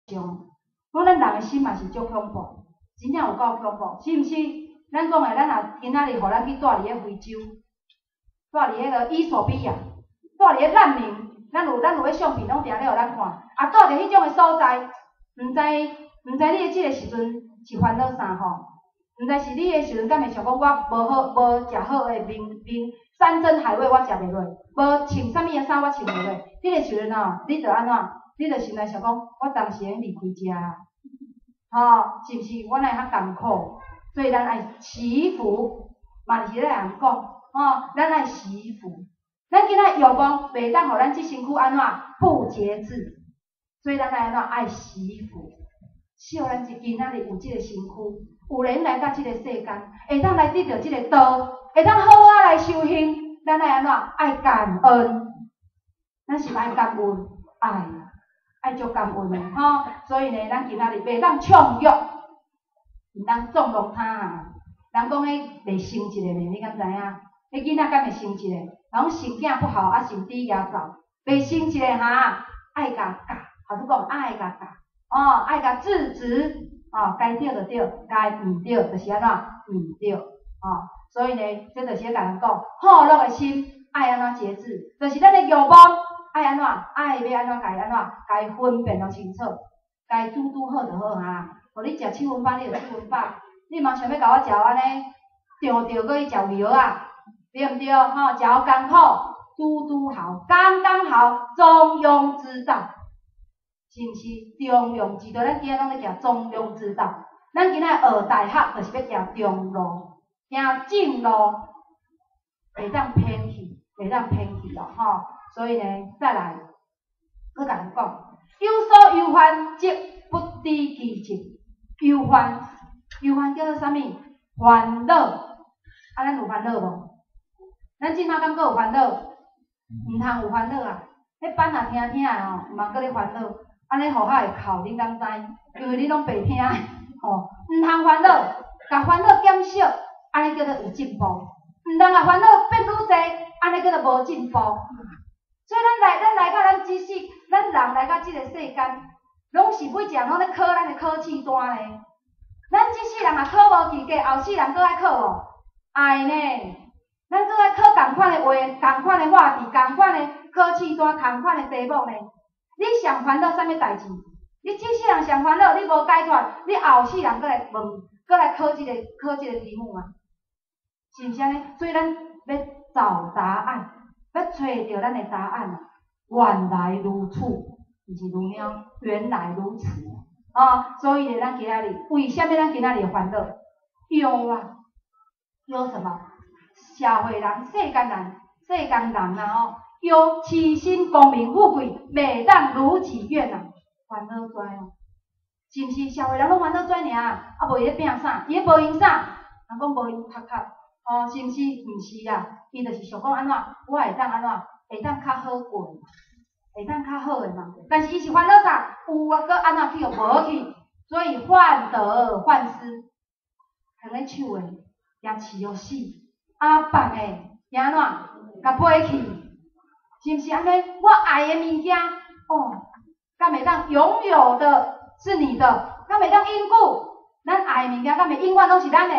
想，講咱人的心嘛是足恐怖，真正有夠恐怖，是毋是？咱講的，咱若今仔日予咱去住佇咧非洲，住佇彼个衣索比亞，住佇咧難民，咱有彼相片攏定咧予咱看，啊，住佇彼種的所在，毋知你的這个時陣是煩惱啥吼？毋知是你的時陣敢會想講我無好無食好的麵麵山珍海味我食袂落，無穿啥物的衫我穿袂落。彼个時陣吼，你著按怎？你著心內想講，我當時會離開遮，吼，是毋是？我哪會較艱苦？所以咱愛惜福，嘛是咧人講，吼，咱愛惜福。咱今仔欲望袂當予咱這身軀按怎不節制，所以咱愛按怎愛惜福。惜予咱這今仔日有這个身軀，有緣來到這个世間，會當來得著這个道，會當好好仔來修行，咱愛按怎愛感恩，咱是愛感恩，愛愛足感恩的吼。所以呢，咱今仔日袂當暢欲，毋通縱容他啊。人講彼袂生一个呢，你敢知影？彼囡仔敢會生一個？人講生囝不好，啊生豬野走，袂生一個哈，愛共教，頭拄講愛共教，哦，愛共制止，哦，該對就對，該毋對就是按怎毋對，哦，所以呢，這就是咧共人講，好樂的心愛按怎節制，就是咱的欲望愛按怎，愛欲按怎共伊按怎，共伊分辨予清楚，該拄拄好就好啊。予你食七分飽，你就七分飽，你毋通想欲共我食按呢，著著閣去食胃藥仔，對毋對？吼，食予艱苦，拄拄好，剛剛好，中庸之道，是毋是？中庸之道，咱今仔攏咧行中庸之道。咱今仔學大學，就是欲行中路，行正路，袂當偏去，袂當偏去哦，吼。所以呢，再來，閣共人講，有所憂患，則不知其症。憂患，憂患叫做啥物？煩惱。啊，咱有煩惱無？咱這馬敢閣有煩惱？毋通有煩惱啊！彼板若聽聽的吼，毋通閣咧煩惱，按呢予較會哭，恁敢知？因為你攏白聽的，吼，毋通煩惱，共煩惱減少，按呢叫做有進步。毋通共煩惱變愈濟，按呢叫做無進步。所以咱來到咱這世，咱人來到這个世間，攏是每一人攏咧考咱的考試單呢。咱這世人若考無及格，後世人閣愛考無？愛呢。咱閣愛考仝款的話，仝款的話題，仝款的考試單，仝款的題目呢？你上煩惱啥物代誌？你這世人上煩惱，你無解脫，你後世人閣來問，閣來考這个題目啊？是毋是按呢？所以咱欲找答案，欲揣著咱的答案啊！原來如此，毋是如貓，原來如此啊！所以呢，咱今仔日為啥物咱今仔日會煩惱？憂啊，憂什麼？社會人、世間人、世間人啊吼，憂痴心功名富貴，袂當如己願啊，煩惱跩哦，是毋是？社會人攏煩惱跩爾，啊無伊咧拼啥？伊咧報應啥？人講無閒讀冊，哦，是毋是？毋是啊，伊就是想講按怎，我會當按怎，會當較好過，會當較好的嘛。但是伊是煩惱啥？有啊，閣按怎去予無去？所以患得患失，囥咧手的，驚飼予死。啊，放的驚按怎？共飛去，是毋是按呢？我愛的物件，哦，敢會當擁有的是你的，敢會當永久？咱愛的物件敢會永遠攏是咱的？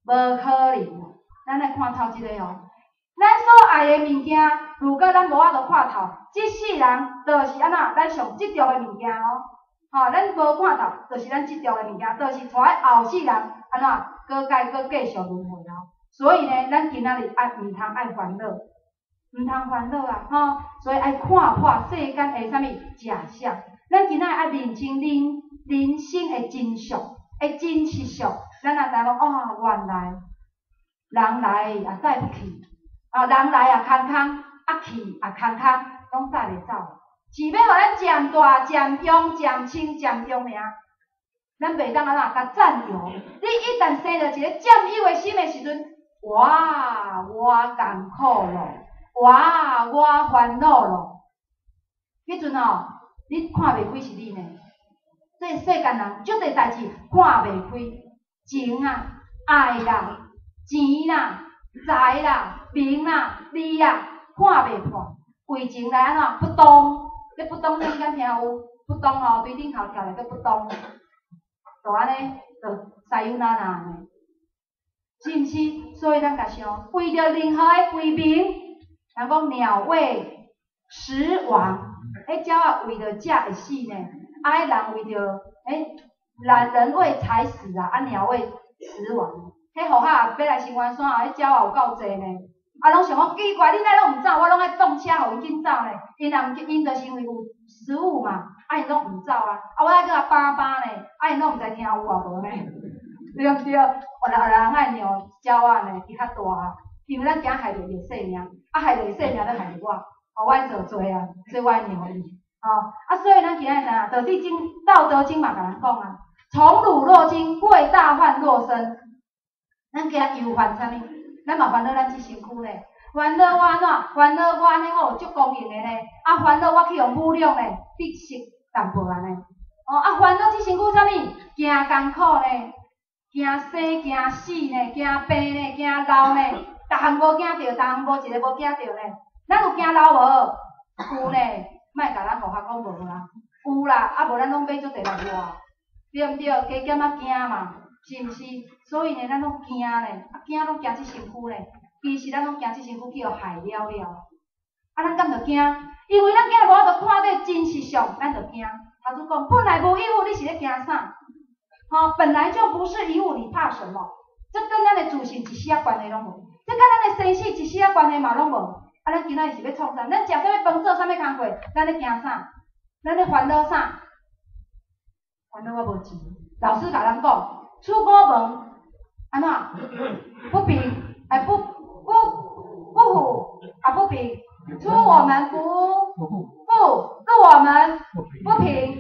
無可能，咱來看透這个哦。咱所愛的物件，如果咱無法度看透，這世人就是按怎？咱上執著的物件哦。吼，咱無看透，就是咱執著的物件，就是帶後世人按怎？閣該閣繼續輪迴哦。所以呢，咱今仔日愛毋通愛煩惱，毋通煩惱啊！吼，所以愛看破世間的啥物假象。咱今仔日愛認清人人生的真相，的真實相，咱也知影講哦，原來人來也帶不去，啊，人來也空空，啊去也空空，攏帶袂走。是欲予咱漸大、漸用、漸清、漸用爾。咱袂當按怎共佔有。你一旦生著一个佔有的心的時陣，哇，我艱苦咯，哇，我煩惱咯。彼陣哦，你看袂開是你呢？這世間人足濟代誌看袂開，情啊、愛啦、錢啦、財啦、名啦、利啦，看袂破，為情來按怎不動？這不動，恁敢聽有？撲通哦，對頂頭跳來閣撲通，就按呢，就さよなら呢，是毋是？所以咱共想，為著任何的貴名，人講鳥為食亡，彼鳥仔為著食會死呢，啊，彼人為著，欸，人為財死啊，啊，鳥為食亡。彼雨仔欲來生番山，彼鳥仔有夠濟呢。啊，攏想講奇怪，恁哪攏毋走，我攏愛擋車予𪜶緊走呢。𪜶若毋緊，𪜶就是因為有食物嘛，啊，𪜶攏毋走啊。啊，我愛閣共扒扒呢，啊，𪜶攏毋知聽有抑無呢？對毋對？有人愛讓鳥仔呢，伊較大，因為咱驚害著伊的性命，啊，害著伊性命，閣害著我，哦，我愛做罪啊，所以我愛讓伊。哦，啊，所以咱今仔日知影，道德經《道德經》嘛共咱講啊，寵辱若驚，畏大患若身。咱驚憂煩啥物？咱嘛煩惱咱這身軀咧，煩惱我按怎？煩惱我按呢好足光榮的咧，啊，煩惱我去予侮辱咧，得失淡薄按呢。哦，啊，煩惱這身軀啥物？驚艱苦咧，驚生驚死呢，驚病呢，驚老呢，逐項無驚著，逐項無一个無驚著呢。咱有驚老無？有呢，莫共咱胡合講無啦，有啦，啊無咱攏買足濟來活，對毋對？加減仔驚嘛，是毋是？所以呢，咱攏驚呢，啊驚攏驚這身軀呢。其實咱攏驚這身軀去予害了了。啊，咱敢著驚？因為咱今日無法度看著真實相，咱就驚。頭拄講本來無一物，你是咧驚啥？吼，本來就不是一物，你怕什麼？這跟咱的自性一絲仔關係攏無，這佮咱的生死一絲仔關係嘛攏無。啊，咱今仔日是欲創啥？咱食啥物飯做啥物工課？咱咧驚啥？咱咧煩惱啥？煩惱我無錢。老師共咱講，出我門，按怎？不平，哎不不不富，啊不平，出我門不富，入我門不貧。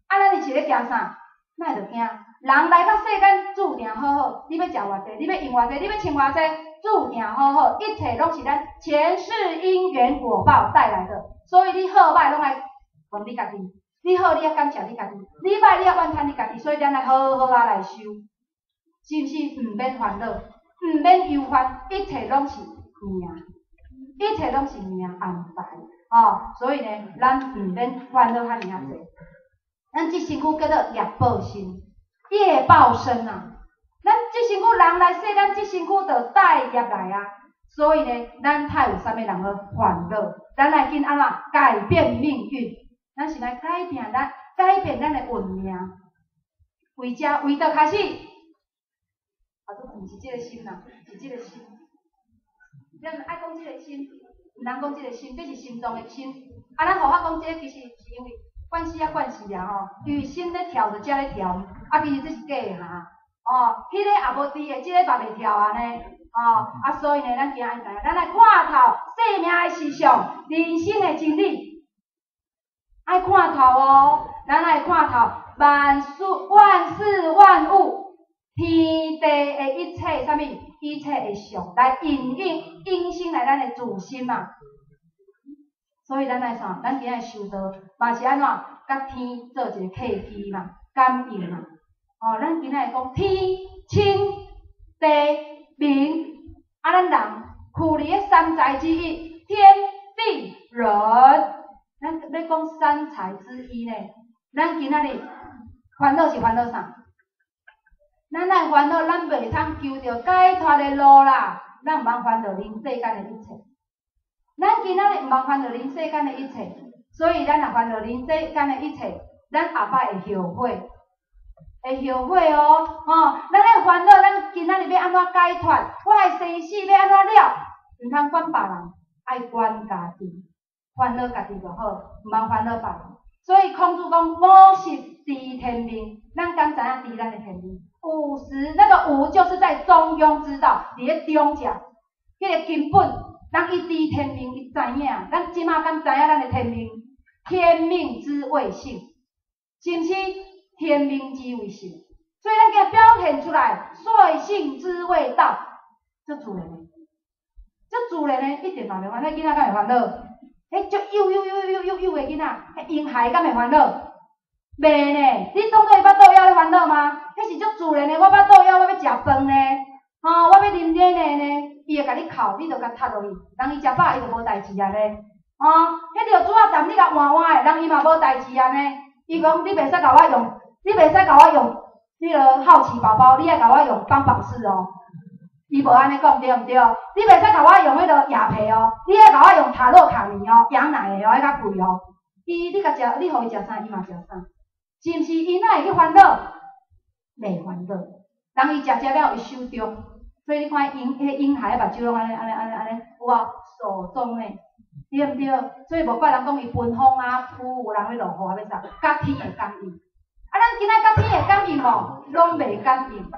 啊，咱是咧驚啥？哪會著驚？人來到世間，注定好好。你欲食偌濟，你欲用偌濟，你欲穿偌濟，注定好好。一切攏是咱前世因緣果報帶來的。所以你好歹攏愛問你家己，你好你愛感謝你家己，你歹你愛怨嘆你家己。所以咱愛好好仔來修，是毋是？毋免煩惱，毋免憂煩，一切攏是命，一切攏是命安排。哦，所以呢，咱毋免煩惱遐爾仔濟。咱這身軀叫做業報身，業報身啊！咱這身軀人來世間，這身軀就帶業來啊。所以呢，咱太有啥物人好煩惱？咱來緊按怎改變命運？咱是來改變咱的運命。為遮為倒開始，啊，這毋是這个心啦，是這个心。咱愛講這个心，毋通講這个心，這是心臟的心。啊，咱予我講這个，其實是因為慣勢啊，慣勢啊吼，因為心咧跳就遮咧跳，啊，其實這是假的哈。哦，彼个也無佇的，這个嘛袂跳啊呢。哦，啊，所以呢，咱今仔日知影，咱來看透生命的實相，人生的真理，愛看透哦。咱愛看透萬事萬事萬物，天地的一切，啥物？一切的相，來引引引生來咱的自心嘛。所以咱愛創，咱今仔日修道，嘛是按怎？佮天做一個契機嘛，感應嘛。哦，咱今仔日講天、清、地、明，啊，咱人處佇咧三才之一，天、地、人。咱欲講三才之一呢。咱今仔日煩惱是煩惱啥？咱愛煩惱，咱袂通求著解脫的路啦。咱毋通煩惱人世間的一切。咱今仔日毋通煩惱人世間的一切，所以咱若煩惱人世間的一切，咱後擺會後悔，會後悔哦。吼，咱愛煩惱，咱今仔日欲按怎解脫？我的生死欲按怎了？毋通管別人，愛管家己，煩惱家己就好，毋通煩惱別人。所以孔子講：五十知天命，咱敢知影知咱的天命？五十那個五就是在中庸之道，佇咧中者，彼個根本。人伊知天命，伊知影。咱這馬敢知影咱的天命？天命之謂性，是毋是？天命之謂性，所以咱今表現出來，率性之謂道，足自然的，足自然的，一定嘛袂煩惱。囡仔敢會煩惱？彼足幼幼幼幼幼幼的囡仔，彼嬰孩敢會煩惱？袂呢。你當做伊腹肚枵咧煩惱嗎？彼是足自然的，我腹肚枵，我欲食飯呢，吼，我欲啉奶奶呢。伊會共你哭，你就共踢落去。人伊食飽，伊就無代誌啊呢。吼，彼尿苴仔啖你共換換的，人伊嘛無代誌啊呢。伊講你袂使共我用，你袂使共我用彼个好奇寶寶，你愛共我用幫幫式哦。伊無按呢講對毋對？你袂使共我用彼个雅培哦，你愛共我用塔洛卡尼哦，羊奶的哦，彼較貴哦。伊你共食，你予伊食啥，伊嘛食啥，是毋是？伊哪會去煩惱？袂煩惱。人伊食食了，伊手中，所以你看嬰彼嬰孩目睭攏按呢按呢按呢按呢，有無？手中的，對毋對？所以無怪人講伊噴風啊，噗，有人咧落雨啊，欲啥？佮天會感應。啊，咱今仔佮天會感應無？攏袂感應，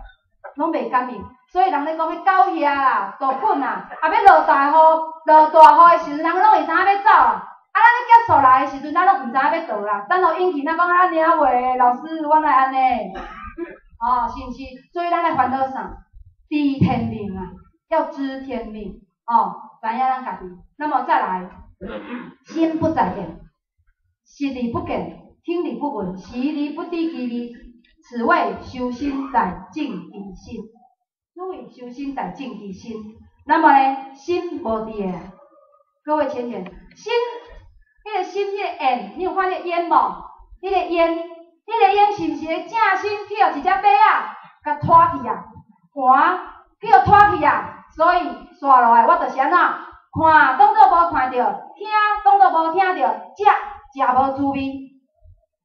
攏袂感應。所以人咧講彼狗額啦、大滾啊，啊欲落大雨、落大雨的時陣，人攏會知影欲走啊。啊，咱咧結束來的時陣，咱攏毋知影欲倒啦。等予引擎仔講啊，爾話，老師，我哪會按呢？哦，是毋是？所以咱愛煩惱啥？知天命啊，要知天命哦，知影咱家己。那麼再來，心不在焉，視而不見，聽而不聞，食而不知其味，此謂修身在靜其心。所謂修身在靜其心。那麼呢，心無佇個，各位淺顯，心，彼个心，彼个焰，你有看彼个煙無？彼个煙，彼个煙是毋是會正身去予一隻馬仔共拖去啊？寒去予拖去啊！所以紲落來，我就是按怎看，當做無看著；聽，當做無聽著；食，食無滋味。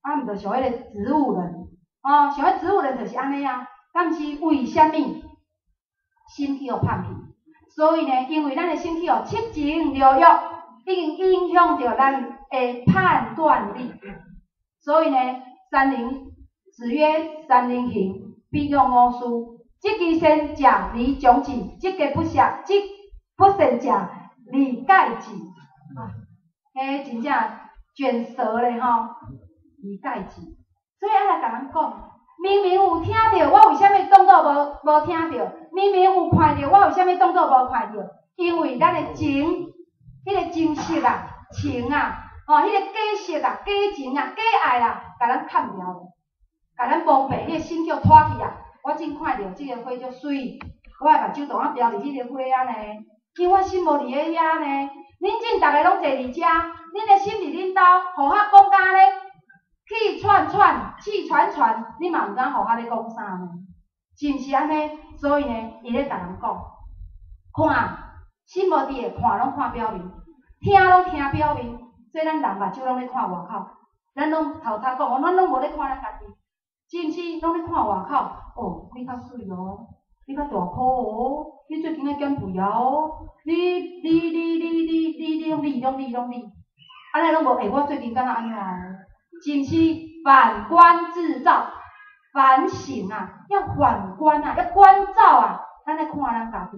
啊，毋就像彼个植物人，哦，像彼植物人就是按呢啊。敢毋是為啥物？心去予判去。所以呢，因為咱的心去予七情六欲，已經影響著咱的判斷力。所以呢，三人子曰：三人行，必有我師。擇其善者而從之，擇其不善，擇不善者而戒之。啊，彼真正捲舌咧吼，而戒之。所以愛來共人講，明明有聽著，我為啥物當做無聽著？明明有看著，我為啥物當做無看著？因為咱的情，彼个情色啊，情啊，哦，彼个假色啊，假情啊，假愛啦，共咱崁牢，共咱蒙蔽，你的心叫拖去啊！我正看著這个花足媠，我的目睭就按牢佇彼个花仔呢，因為我心無佇咧遐呢。恁正逐个攏坐佇遮，恁的心佇恁兜，予我講甲按呢氣喘喘、氣喘喘，你嘛毋知影予我咧講啥呢？是毋是按呢？所以呢，伊咧共人講，看心無佇個，看攏看表面，聽攏聽表面，所以咱人目睭攏咧看外口，咱攏頭頭講，咱攏無咧看咱家己，是毋是？攏咧看外口。哦，你較媠哦，你較大箍哦，你最近咧減肥啊哦，你你你你你你你攏你攏你攏你，按呢攏無？欸，我最近感覺按怎哦？是毋是反觀自照，反省啊，要反觀啊，要觀照啊，咱來看咱家己，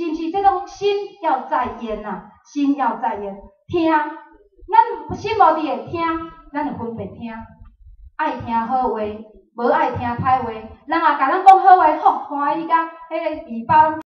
是毋是？這種心要在焉啊，心要在焉，聽，咱心無佇會聽，咱會分別聽，愛聽好話，無愛聽歹話。人若共咱講好話，吼，歡喜甲彼个尾巴攏。